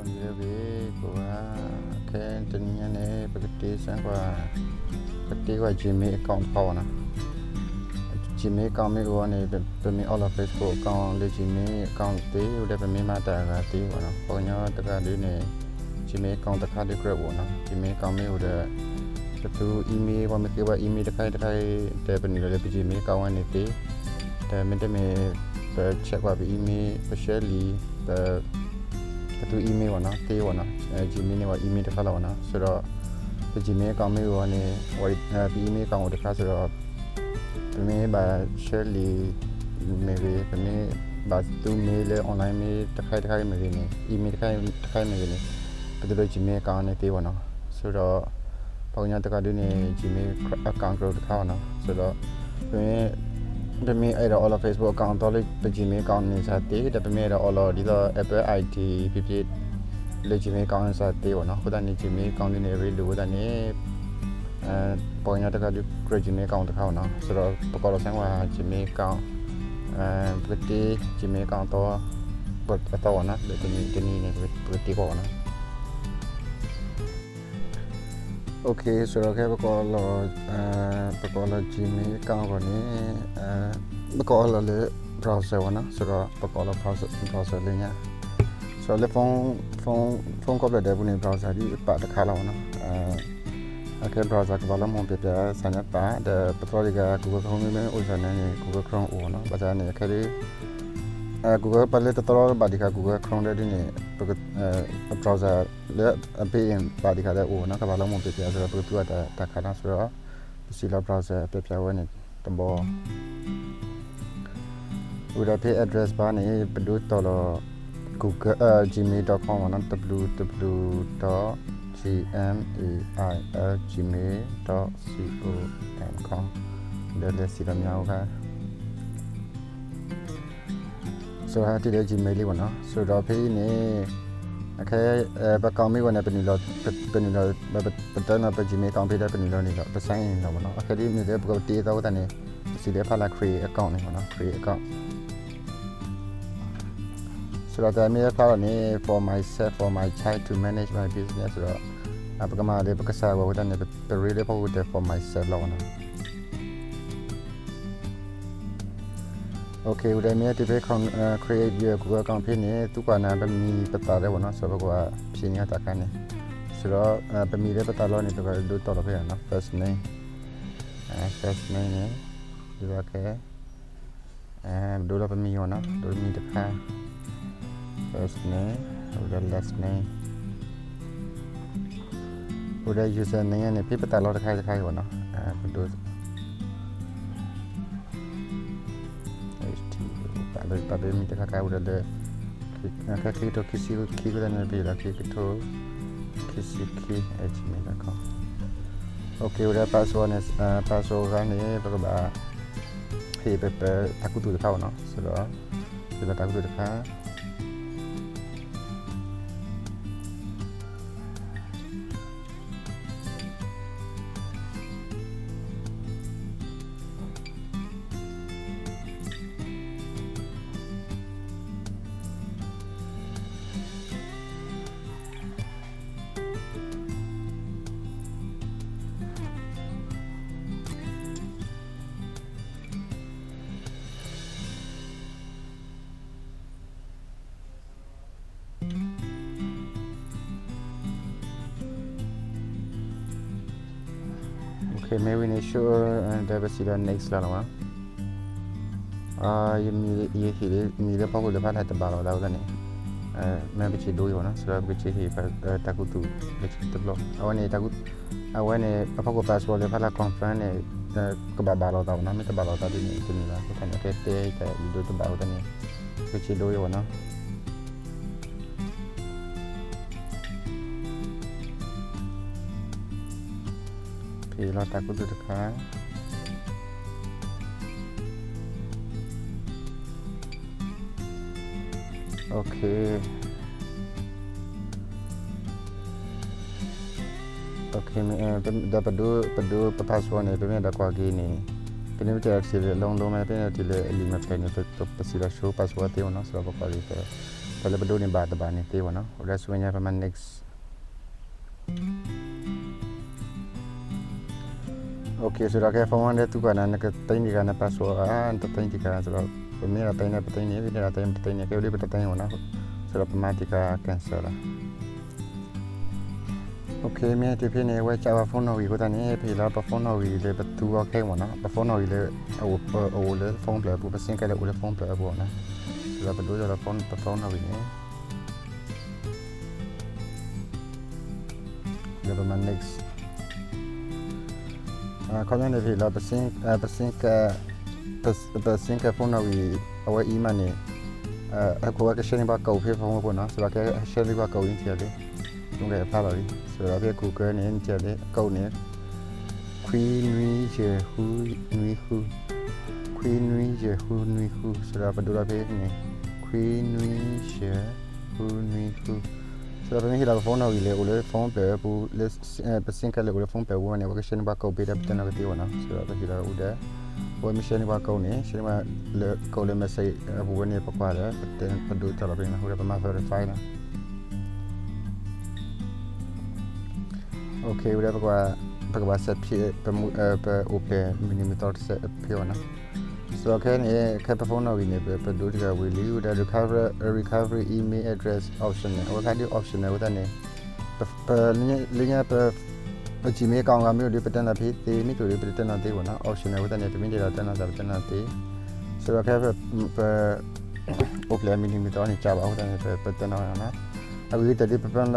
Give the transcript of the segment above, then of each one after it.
ဂ့ၤ ကိးဂၤ, ခဲတနံၤညါန့ၣ် ပကတ့စဲကွၢ်, ပကတ့ကွၢ် Gmail account တခါအီၤနီၤ. Gmail account မ့ၢ်အိၣ်န့ၣ် ပမ့ၢ်အီလီၤ Facebook account လၢ Gmail account သ့ အိၣ်ဒီး ပမ့ၢ်မၤတၢ်အဂၤသ့ဝဲနီၤ. ပှၤကညီတဂၤဒုန့ၣ် Gmail account တခါဒုကြၢးအိၣ်နီၤ. Gmail account မ့ၢ်အိၣ်ဒီး ပသူ email ပှၤမ့ၢ်ဃ့ဝဲ email တခါအံၤတခါအံၤ ဒီးပနုာ်လီၤလၢပ Gmail account ဝဲန့ၣ်သ့, ဒီးမ့တမ့ၢ် ပ check ကွၢ်ပ email ပ share လံာ် ပ ပသူ email ဝဲနီၤ သ့ဝဲနီၤ. Gmail န့ၣ်ဝဲ email တခါလီၤဝဲနီၤ. ဆိုတော့ ပ Gmail account မ့ၢ်အိၣ်န့ၣ် ပ email account အိၣ်တခါ ဆိုတော့ ပမ့ၢ်ဘၣ် share လံာ်မ့ၢ်ဂ့ၤ, ပမ့ၢ်ဘၣ်သူ mail လၢ online mail တခါတခါမ့ၢ်ဂ့ၤန့ၣ်, email တခါတခါမ့ၢ်ဂ့ၤန့ၣ် ပသူလၢ Gmail account န့ၣ်သ့ဝဲနီၤ. ဆိုတော့ ပှၤကညီတဂၤဒုန့ၣ် Gmail account ကြၢးတခါဝဲနီၤ. ဆိုတော့ ပမ့ၢ် ပမ့ၢ်အဲၣ်ဒိးအီလီၤ Facebook account အသီလၢပ Gmail account န့ၣ်စ့ၢ်သ့, ဒီးပမ့ၢ်အဲၣ်ဒိးအီလီၤဒ်သိး Apple ID ဖဲဖဲ လၢ Gmail account န့ၣ်စ့ၢ်သ့ဝဲနီၤ. အဃိသတးန့ၣ် Gmail account ဒုန့ၣ် အရ့ဒိၣ်အဃိသတးန့ၣ် ပှၤကညီတဂၤဒုကြၢး Gmail account တခါဝဲနီၤ. ဆိုတော့ ပကိးလီၤစဲကွၢ် Gmail account ပကတ့ Gmail account အသီ အသီဝဲနီၤ. လၢတနံၤတနံၤန့ၣ် ပကတ့ကွၢ်ဝဲနီၤ. Okay, ဆိုတော့ ခဲ ပကိးလီၤ ပကိးလီၤ Gmail account အဂီၢ်န့ၣ် ပကအီလီၤလၢ browser ဝဲနီၤ. ဆိုတော့ ပကအီလီၤ browser လၢညါ. ဆိုတော့ လၢ phone phone phone ခီဖျိဒဲးပူၤန့ၣ် browser ဒ်ပာ်တခါလီၤဝဲနီၤ. အခဲ browser ကဘၣ်လီၤမိၢ်ပျဲးပျဲး စၢ်ညါပာ် ဒီးပသီတဂၤ Google Chrome မ့မ့ၢ်အိၣ်စ့ၢ်န့ၣ် Google Chrome အိၣ်နီၤ. ဘၣ်ဆၣ်န့ၣ် အခဲဒ် Google ပှၤလၢတသီဘၣ်ဒံးဃာ် Google Chrome ဒီးဒ်န့ၣ် ပ browser လၢအဘ့ၣ်အံၤဘၣ်ဒံးဃာ်ဒီးအိၣ်နီၤ. ကဘၣ်လီၤမိၢ်ပျဲးပျဲး ဆိုတော့ ပကသူအတၢ်ခးနီၤ. ဆိုတော့ ပစံးလီၤ browser ပျဲးပျဲးဝဲန့ၣ်တဘီ ဝံၤဒီးဖဲ address bar န့ၣ် ပဒိးတီၢ်လီၤ Google, Gmail dot com မ့ၢ်နီၤ, w w w dot gmail gmail dot com ဒီးလဲၤစံးလီၤမ့ၢ်အိၣ်ခါ ဆိုဟဲတုၤလၢ Gmail လံမ့ၢ်နီၤ. ဆိုတော့ဖဲအံၤန့ၣ် အခဲ ပ account မ့ၢ်ဝဲန့ၣ် ပနုာ်လီၤ ပနုာ်လီၤ ပတဲလီၤပ Gmail account ဖဲဒီး ပနုာ်လီၤန့ၣ်လီၤ ပ sign in လီၤမ့ၢ်နီၤ. အခဲဒ်မ့ၢ်လၢပကတ့အသီအဃိသတးန့ၣ် ပစံးလၢဖးလၢ create account န့ၣ်မ့ၢ်နီၤ, create account. ဆိုတော့ တၢ်မ့ၢ်ဖျါလီၤန့ၣ် for myself, for my child, to manage my business ဆိုတော့ ပကမၤလၢပကစၢ်အဂီၢ်အဃိသတးန့ၣ် ပရ့လၢဖီခိၣ်တဲ for myself လီၤမ့ၢ်နီၤ. Okay, ဝံၤဒီးမ့ၢ်တုၤဖဲ create your Google account ဖဲန့ၣ် သုကွၢ်နၤ ပမံၤပသၣ်လၢမ့ၢ်နီၤ, ဆိုတော့ ပကဘၣ်ဖံးန့ၢ်အတၢ်ခါန့ၣ်, ဆိုတော့ ပမံၤလၢပသၣ်လီၤန့ၣ် ပကဒိးတီၢ်လီၤဖဲနီၤ, first name, first name န့ၣ် ဒ်သိးခဲ ဒိလီၤပမံၤမ့ၢ်နီၤ, ဒိလီၤမံၤတခါ, first name, ဝံၤဒီး last name, ဝံၤဒီး user name န့ၣ် ဖဲပသၣ်လီၤတခါတခါအံၤမ့ၢ်နီၤ, ပဒိ ပာ်ဘၢမံၤတခါခါဝံၤဒီးလၢ ခဲခံကထိခံဆံခံ အဃိသတးန့ၣ် ပဟ့ၣ်လီၤခံကထိခံဆံခံ at gmail dot com. Okay, ဝံၤဒီး password န့ၣ် password တခါန့ၣ် ပကဘၣ် ဟ့ၣ်ပတၢ်ကူၣ်သူၣ်တခါမ့ၢ်နီၤ, ဆိုတော့ ဟ့ၣ်ပတၢ်ကူၣ်သူၣ်တခါ Okay, မ့ၢ်ဝံၤန့ၣ် show ဒီးပစံးဒီး next လီၤလီၤမ့ၢ်, ယမံၤလၢဖီခိၣ်လၢဖးလဲၣ်တဘၣ်လီၤဒၣ်ဝဲဒၣ်န့ၣ်, မ့ၢ်ပစံးဒိအံၤမ့ၢ်နီၤ, ဆိုတော့ ပကစံးဟ့ၣ်တၢ်ကူၣ်သူၣ် ပစံးတဘျီ, အဝဲန့ၣ် အဝဲန့ၣ် အဖီခိၣ် password လၢဖးလၢ် confirm န့ၣ် ကဘၣ်ဘၣ်လိာ်သးမ့ၢ်နီၤ, မ့ၢ်တဘၣ်လိာ်သးဒ်န့ၣ် တမ့ၢ်ဘၣ်, အဃိသတးန့ၣ် ကဲတဲတၢ်ဒိတဘၣ်အဃိသတးန့ၣ် ပစံးဒိအံၤမ့ၢ်နီၤ. ဖဲလီၤတၢ်ကူၣ်သူၣ်တခါ. Okay, okay, ဒီးပဒိ ပဒိပ password န့ၣ် ပမ့ၢ်အဲၣ်ဒိးကွၢ်က့ၤန့ၣ် ပမ့ၢ်တဲဒီးထံၣ်လၢ အလုံးလုံး မ့ၢ်ပမ့ၢ်တဲဒီးထံၣ်လၢ အလံာ်မဲာ်ဖျၢၣ်န့ၣ် ပစံးဒီး show password သ့မ့ၢ်နီၤ, ဆိုတော့ ပကွၢ်က့ၤဖဲ ဖဲလၢပဒိးန့ၢ်ဘၣ်တဘၣ်န့ၣ်သ့ဝဲနီၤ, ဝဲဒၣ်ဆူညါပမၤ next. Okay, စံးဒီးခဲ phone ဝဲဒၣ် သူကွၢ်နၤ နကတသ့တံၢ်ကၤန password ဧါ, နတသ့တံၢ်ကၤ, စံးဒီး ပမ့ၢ်ဒၣ်သ့န့ၣ် ပသ့န့ၣ်, ပမ့ၢ်ဒၣ်သ့န့ၣ် ပတသ့န့ၣ်, ခဲဝဲဒၣ်ပတသ့ဝဲနီၤ, စံးဒီးပမၤတံၢ်ကၤ cancel လီၤ. Okay, မ့ၢ်တဖဲန့ၣ် အဝဲကးဝဲ phone နီၣ်ဂံၢ်အဃိသတးန့ၣ် ပဟ့ၣ်လီၤပ phone နီၣ်ဂံၢ်လၢပသူအီၤခဲအံၤမ့ၢ်နီၤ, ပ phone နီၣ်ဂံၢ်လၢ အအိၣ်လၢ phone ဖျၢၣ်အပူၤ, ပ SIM card လၢအိၣ်လၢ phone ဖျၢၣ်အပူၤနီၤ, စံးဒီးပဒိလီၤလၢ phone ပ phone နီၣ်ဂံၢ်န့ၣ် ဒီးပမၤ next. အခီပညီန့ၣ် ပဟ့ၣ်လီၤ ပ SIM, ပ SIM card, ပ SIM card phone နီၣ်ဂံၢ် အဝဲအံၤမးန့ၣ်, အဝဲက share န့ၢ်ပှၤ code ဖဲ phone အပူၤနီၤ, စံးဒီးခဲ share န့ၢ်ပှၤ code အံၤ နထံၣ်လံ, မ့ၢ်ကဖျါလီၤလံ, စံးဒီးဖဲ Google န့ၣ် နထံၣ်လံ code န့ၣ် ခွံနွံယဲၢ်ဃုနွံဃု, ခွံနွံယဲၢ်ဃုနွံဃု, စံးဒီးပဒိလီၤဖဲန့ၣ် ခွံနွံယဲၢ်ဃုနွံဃု, စံးဒီးပမ့ၢ်ဟ့ၣ်လီၤပ phone နီၣ်ဂံၢ်လၢအိၣ်လၢ phone ဖျၢၣ်အပူၤ, လၢ ပ SIM card လၢအိၣ်လၢ phone ဖျၢၣ်အပူၤန့ၣ် အဝဲက share န့ၢ်ပှၤ code ဖဲဒီး ပတဲနီၣ်ကသ့ဝဲနီၤ, စံးဒီးပဟ့ၣ်လီၤအူဒဲး, အဝဲမ့ၢ် share န့ၢ်ပှၤ code န့ၣ် share န့ၢ်ပှၤလၢ code လၢ message အပူၤဝဲန့ၣ် ပကွၢ်ဒီး ပဒိတၢ်လီၤဖဲန့ၣ် အဃိဒီးပမၤ verify နီၤ. Okay, ဝဲဒၣ်ပကဘၣ် ပကဘၣ် set ဖဲ ပ ပအိၣ်ဖျဲၣ်မုၢ်နံၤမုၢ်သီတစဲးဖဲအီၤနီၤ, စံးဒီးခဲန့ၣ် ခဲပ phone နီၣ်ဂံၢ်န့ၣ် ပ ပဒိတကးဝံၤလံ, ဝဲဒၣ် recovery, recovery email address option န့ၣ် အဝဲခါဒ် option န့ၣ် အဃိသတးန့ၣ် ပ လၢညါပ ပ Gmail account ဂၤမ့ၢ်အိၣ်ဒီး ပတဲနီၣ်ဖဲသ့, မ့ၢ်တအိၣ်ဒီး ပတတဲနီၣ်သ့ဝဲနီၤ, option န့ၣ် အဃိသတးန့ၣ် ပမ့ၢ်ဒဲးလီၤတဲနီၣ်သး ပတဲနီၣ်သ့, စံးဒီးခဲ ပ အိၣ်ဖျဲၣ်မုၢ်နံၤမုၢ်သီန့ၣ် ကးဘၣ်အဃိသတးန့ၣ် ပ ပတဲနီၣ်ဝဲနီၤ, အဂ့ၤကတၢၢ်ဒ် ပပနီၣ်ပ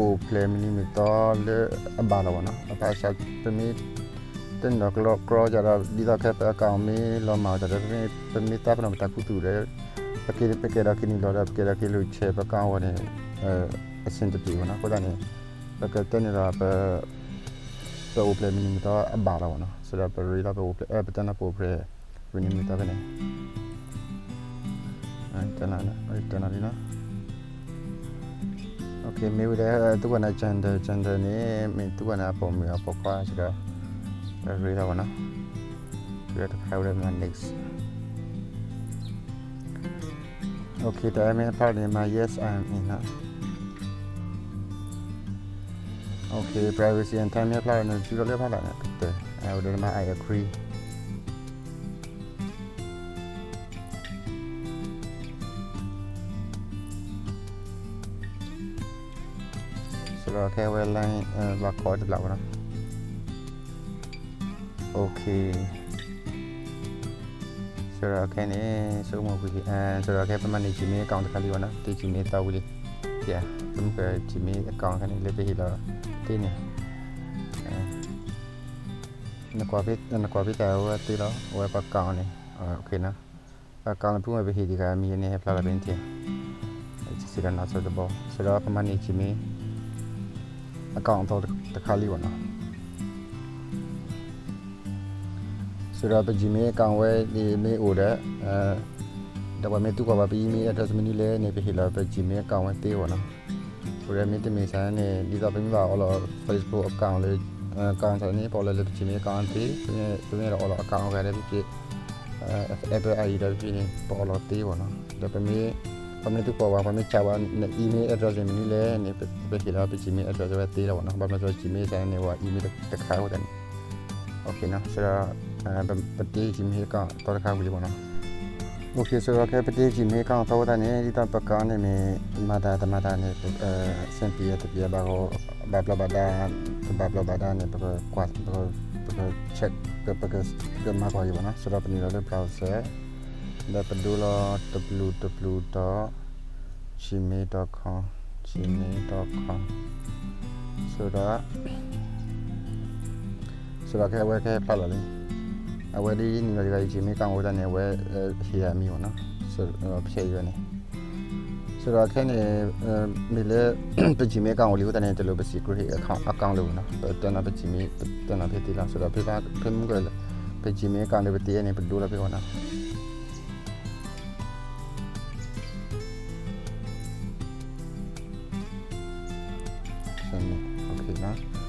အိၣ်ဖျဲၣ်မုၢ်နံၤမုၢ်သီလၢအဘၣ်လီၤဝဲနီၤ, အဖးဆါ ပမ့ၢ် တနီၤကျီကျီကဒီး ဒ်သိးခဲပ account မ့ၢ်လီၤမၢ်အသးဒီး ပမ့ၢ်သးပနီၣ်ပတၢ်ခူသူၣ်ဒီး ပကဲ ပကဲဒီးက့ၤနုာ်လီၤဒီး ပကဲဒီးက့ၤလူၤဆဲးပ account ဝဲန့ၣ် အဆင်တပြေဝဲနီၤ, အဃိသတးန့ၣ် ပကတဲန့ၣ်ဒီး ပ ပအိၣ်ဖျဲၣ်မုၢ်နံၤမုၢ်သီအဘၣ်လီၤဝဲနီၤ, စံးဒီးပရ့လီၤ ပအိၣ်ဖျဲၣ် ပတဲနီၣ်ပအိၣ်ဖျဲၣ် မုၢ်နံၤမုၢ်သီဖဲန့ၣ် တဲနီၣ်လံနီၤ. Okay, မ့ၢ်ဝံၤဒီး သူကွၢ်နၤ gender, gender န့ၣ် မ့ၢ်သူကွၢ်နၤအပိာ်မုၣ်အပိာ်ခွါစ့ၢ်ကီး ပရ့လီၤဝဲနီၤ, ဝံၤဒီးတခါဝံၤဒီးမၤ next. Okay, တၢ်မ့ၢ်ဖျါန့ၣ် မၤ yes, I am in နီၤ. Okay, privacy and time မ့ၢ်ဖျါန့ၣ် နစုထီၣ်လၢဖျါသးန့ၣ် ကတၢၢ် ဝံၤဒီးမၤ I agree. စံးဒီးခဲဝဲ line ဘၣ်ကိးတဘျီဝဲနီၤ. Okay, စံးဒီးခဲန့ၣ် ဆိကမိၣ်ကွံာ် စံးဒီးခဲပမၤန့ၢ် Gmail account တခါလံဝဲနီၤ, တ့ Gmail သီဝံၤလံ, ပမ့ၢ်က Gmail account ခဲန့ၣ် လၢပဟ့ၣ်လီၤတ့န့ၣ် နကွၢ်ဖဲတၢ်အဝဲသ့လီၤ, အဝဲပ account န့ၣ် ပ account လၢဖုမ့ၢ်ပဟ့ၣ်တဂၤမံၤန့ၣ် ဟဲဖျါလီၤဖဲန့ၣ်ထံၣ်, စံးဒီးနီၢ်စီတဘီ, စံးဒီးပမၤန့ၢ် Gmail account အသီတခါလံဝဲနီၤ. စံးဒီးပ Gmail account ဝဲန့ၣ်မ့ၢ်အိၣ်ဒီး ဒီးပှၤမ့ၢ်သူကွၢ်ဘၣ်ပ email address မနုၤလဲၣ်န့ၣ် ပဟ့ၣ်လီၤပ Gmail account ဝဲသ့ဝဲနီၤ. အဃိဒီးမ့တမ့ၢ်စ့ၢ်န့ၣ် ဒ်သိးပမ့ၢ်ဘၣ်အီလီၤ Facebook account လၢ account န့ၣ် ပအီလီၤလၢပ Gmail account သ့, ပမ့ၢ်ဒီးအီလီၤ account အဂၤဒီးဖဲဖဲ Apple ID ဒီးဖဲဖဲန့ၣ် ပအီလီၤသ့ဝဲနီၤ. ဒီးပမ့ၢ် ပှၤမ့ၢ်သူကွၢ်ဘၣ် ပှၤမ့ၢ်ကးဘၣ်န email address န့ၣ်မနုၤလဲၣ်န့ၣ် ပဟ့ၣ်လီၤပ Gmail address ဝဲသ့လီၤဝဲနီၤ. ဘၣ်မနုၤအဃိ Gmail စ့ၢ်န့ၣ် ပှၤ email တခါအဃိသတးန့ၣ် Okay နီၤ, စံးဒီး ပတ့ Gmail account အသီတခါဝံၤလံမ့ၢ်နီၤ. Okay, စံးဒီးခဲပတ့ Gmail account အသီအဃိသတးန့ၣ် ဒ်သိးပ account န့ၣ်မ့ၢ်မၤတၢ်တမၤတၢ်န့ၣ် စ့ၢ်ကီးတပျဲဘၣ် ဘၣ်ဘျီးဘၣ်ဒါ တဘၣ်ဘျီးဘၣ်ဒါန့ၣ် ပကကွၢ် ပက check ပကမၤကွၢ်က့ၤမ့ၢ်နီၤ. စံးဒီးပနုာ်လီၤလၢ browser ဒီးပဒိလီၤ တပျုာ်တပျုာ်ဒီး gmail dot com, gmail dot com စံးဒီး စံးဒီးခဲအဝဲကဟဲဖျါလီၤလံ. အဝဲဒ်နုာ်လီၤတဂၤအံၤ Gmail account အဃိသတးန့ၣ် အဝဲဟ့ၣ်အမံၤမ့ၢ်နီၤ, ဖဲအံၤဝဲန့ၣ်. စံးဒီးခဲန့ၣ် မ့ၢ်လၢ ပ Gmail account အိၣ်လံအဃိသတးန့ၣ် တလိၣ်ပ secret account လၢၤဘၣ်နီၤ, ပတဲနီၤပ Gmail ပတဲနီၤဖဲသ့လီၤ. စံးဒီးဖဲမုၢ်က ပ Gmail account လၢပတ့န့ၣ် ပဒိလီၤဖဲအီၤနီၤ. ဒီးလီၢ်ခ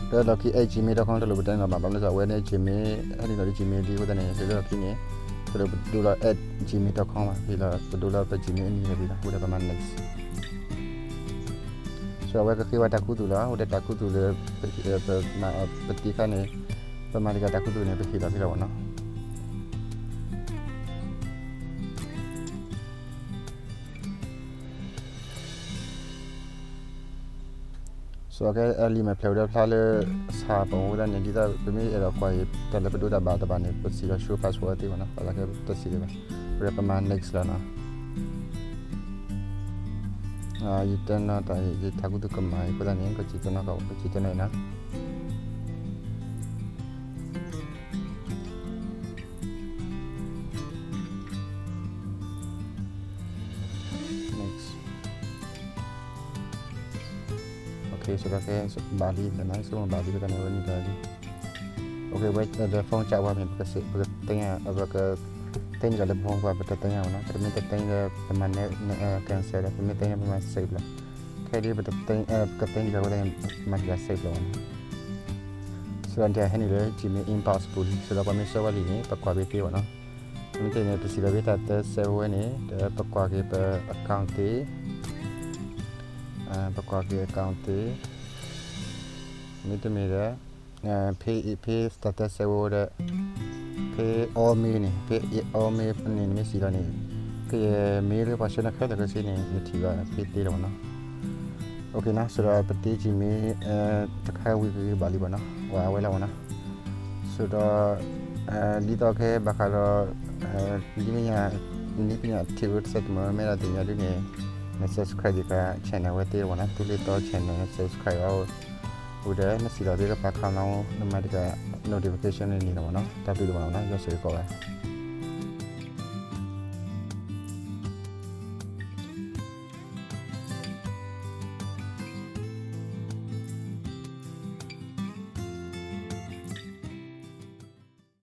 ံ at gmail dot com တလိၣ်ပတဲန့ၣ်လီၤဘၣ်, ဘၣ်မနုၤအဃိ အဝဲန့ၣ် Gmail ဟဲနုာ်လီၤလၢ Gmail လံအဃိသတးန့ၣ် လၢလီၢ်ခံန့ၣ် တလိၣ်ပဒိလီၤ at gmail dot com ဘၣ်, ပဒိလီၤပ Gmail အမံၤလီၤဝံၤလီၤ, အဃိဒီးပမၤ next. ဒီးအဝဲကဃ့ဝဲတၢ်ခူသူၣ်လီၤ. အဝဲဒၣ်တၢ်ခူသူၣ်လၢ ပမၤပတံခါန့ၣ်, ပမၤတဂၤတၢ်ခူသူၣ်န့ၣ် ပဟ့ၣ်လီၤဖဲလီၤမ့ၢ်နီၤ. စီၤကဲ လံာ်မဲာ်ဖျၢၣ်ဝဲဒၣ်ဖျါလၢ ဆၣ်ပူၤဝဲဒၣ်န့ၣ် ဒ်သိးပမ့ၢ်အဲၣ်ဒိးကွၢ်အံၤ တၢ်လၢပဒိတၢ်ဘၣ်တဘၣ်န့ၣ် ပစံးလီၤ show password သ့မ့ၢ်နီၤ, ပသးကဲတစံးလၢၤဘၣ်. ဝဲဒၣ်ပမၤ next လီၤနီၤ. ယတဲနီၤတၢ်အံၤ ယထးကူသူၣ်ကမၣ်အံၤအဃိသတးန့ၣ် ကစံးတဲနီၤကီး ကစံးတဲနီၤအံၤနီၤ. Next. စဒီးကဲ ဘၣ်လံသနာ်က့ ဆိကမိၣ်ဘၣ်လံ ပတၢ်န့ၣ်ဝဲန့ၣ်တၢ်လံ. ဝဲဒီး phone ကၢ်ဝဲမ့ၢ် ပကသ့ၣ်ညါ ပကသ့ၣ်ညါလၢ phone ပှၤ ပတသ့ၣ်ညါဘၣ်နီၤ. ပမ့ၢ်တသ့ၣ်ညါလၢ ပမၤ cancel ဒီး ပမ့ၢ်သ့ၣ်ညါ ပမၤ save လီၤ. ခဲအံၤဒ် ပကသ့ၣ်ညါဝဲဒၣ် မၤတဂၤ save လီၤဘၣ်နီၤ. စဒီးဟဲနုာ်လၢ Gmail inbox ပူၤလံ. စဒီးပှၤမ့ၢ်ဆှၢဝဲလံာ်န့ၣ် ပကွၢ်ဘၣ်သ့ဘၣ်နီၤ. မ့ၢ်တန့ၣ် ပစံးလီၤဘၣ်တၢ်တဲဆၢဝဲန့ၣ် ဒီးပကွၢ်က့ၤပ account သ့, ပကွၢ်က့ၤ account သ့, မ့တမ့ၢ်ဒီး ဖဲ ဖဲတၢ်တဲဆၢဝဲဒီး ဖဲ all mail န့ၣ် ဖဲ all mail န့ၣ် နမ့ၢ်စံးလီၤန့ၣ် ဖဲယ mail လၢပှၤဆှၢနၤခဲလၢာ်ခဲဆ့န့ၣ် နထံၣ်ဘၣ်ဖဲသ့လီၤမ့ၢ်နီၤ. စဒီးပတ့ Gmail တခါဝံၤကဂ့ၤဘၣ်လံဘၣ်နီၤ, ဝဲအဝဲလီၤမ့ၢ်နီၤ. စဒီး ဒ်သိးခဲဘၣ်ဃးဒီး နည်းပညာ နည်းပညာ tech တစဲးတမံၤ မ့ၢ်ဒၣ်သ့ၣ်ညါဒ်န့ၣ် န subscribe ယက channel ဝဲသ့လီၤမ့ၢ်နီၤ. သူလ့ၤသီ channel subscribe အီၤ ဝံၤဒီး နစံးလီၤဘၣ်ကပာ်ခါလီၤ နမၤတဂၤ notification န့ၣ်လီၤမ့ၢ်နီၤ. တၢ်ဘျုးဒိၣ်မးနီၤ, ယွၤဆိၣ်ဂ့ၤကိးဂၤ.